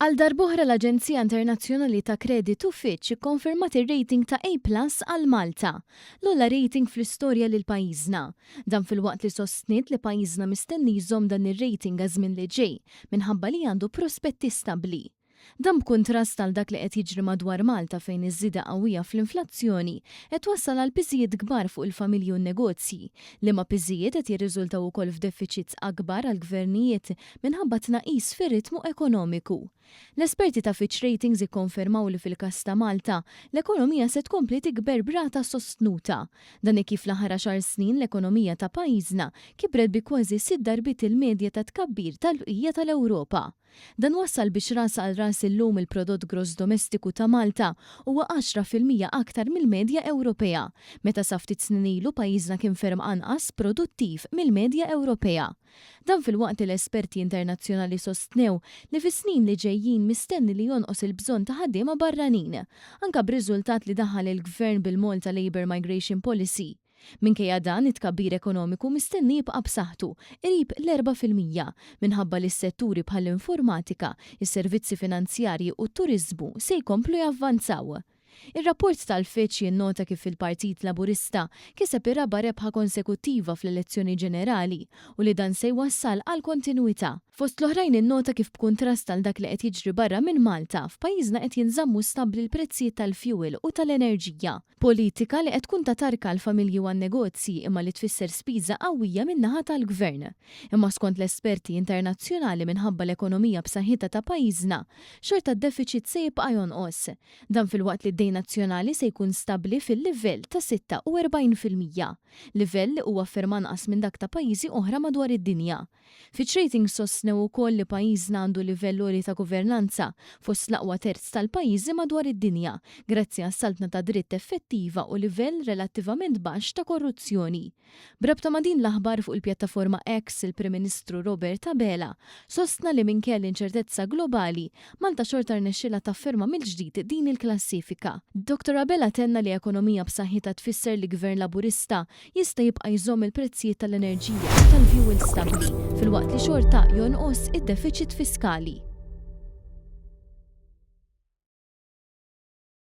Għal darb'oħra l-aġenzija internazzjonali ta' kreditu Fitch ikkonfermat ir-rating ta' A plus għal Malta, l-ogħla rating fl-istorja lil pajjiżna. Dan filwaqt li sostniet li pajjiżna mistenni jżomm dan ir-rating għaż-żmien li ġej minħabba li għandu prospetti stabbli. Dan b'kuntrast għal dak li qed jiġri madwar Malta fejn iż-żieda qawwija fl-inflazzjoni qed twassal għal piżijiet kbar fuq il-familji u n-negozji, liema piżijiet qed jirriżultaw ukoll f'defiċits akbar għall-gvernijiet minħabba tnaqqis fir-ritmu ekonomiku. L-esperti ta' Fitch Ratings ikkonfermaw li fil-każ ta' Malta, l-ekonomija se tkompli tikber b'rata sostnuta. Dan hekk kif fl-aħħar għaxar snin l-ekonomija ta' pajjiżna kibret bi kważi sitt darbiet il-medja ta' tkabbir tal-bqija tal-Ewropa. Dan wassal biex ras għal ras illum il-prodott gross domestiku ta' Malta huwa 10% aktar mill-medja Ewropea, meta sa ftit snin ilu pajjiżna kien ferm anqas produttiv mill-medja Ewropea. Dan filwaqt li l-esperti internazzjonali sostnew li fis-snin li ġejjin mistenni li jonqos il-bżonn ta' ħaddiema barranin, anke b'riżultat li daħal il-Gvern bil-Malta Labour Migration Policy. Minkejja dan, it-tkabbir ekonomiku mistenni jibqa' b'saħħtu, qrib l-4%, minħabba li s-setturi bħall-informatika, is-servizzi finanzjarji u t-turiżmu se jkomplu javvanzaw. Ir-rapport tal-Fitch jinnota kif il-Partit Laburista kiseb ir-raba' rebħa konsekuttiva fl-elezzjoni ġenerali u li dan se jwassal għal kontinwità. Fost l-oħrajn innota kif b'kuntrast għal dak li qed jiġri barra minn Malta, f'pajjiżna qed jinżammu stabbli l-prezzijiet tal-fjuwil u tal-enerġija. Politika li qed tkun ta' tarka għall-familji u għan-negozji imma li tfisser spiża qawwija min-naħa tal-Gvern. Imma skont l-esperti internazzjonali minħabba l-ekonomija b'saħħitha ta' pajjiżna, xorta d-defiċit se jibqa' jonqos. Dan filwaqt li d-dejn nazzjonali se jkun stabbli fil-livell ta' 46%, livell li huwa ferm anqas minn dak ta' pajjiżi oħra madwar id-dinja. Fitch Ratings sostnew ukoll li pajjiżna għandu livell għoli ta' governanza, fost l-aqwa terz tal-pajjiżi madwar id-dinja, grazzi għas-saltna tad-dritt effettiva u livell relattivament baxx ta' korruzzjoni. B'rabta ma' din l-aħbar fuq il-pjattaforma X, il-Prim Ministru Robert Abela sostna li minkejja l-inċertezza globali, Malta xorta rnexxielha tafferma mill-ġdid din il-klassifika. Dottor Abela tenna li ekonomija b'saħħitha tfisser li Gvern Laburista jista' jibqa' jżomm il-prezzijiet tal-enerġija u tal-fjuwil stabbli, filwaqt li xorta jonqos id-defiċit fiskali.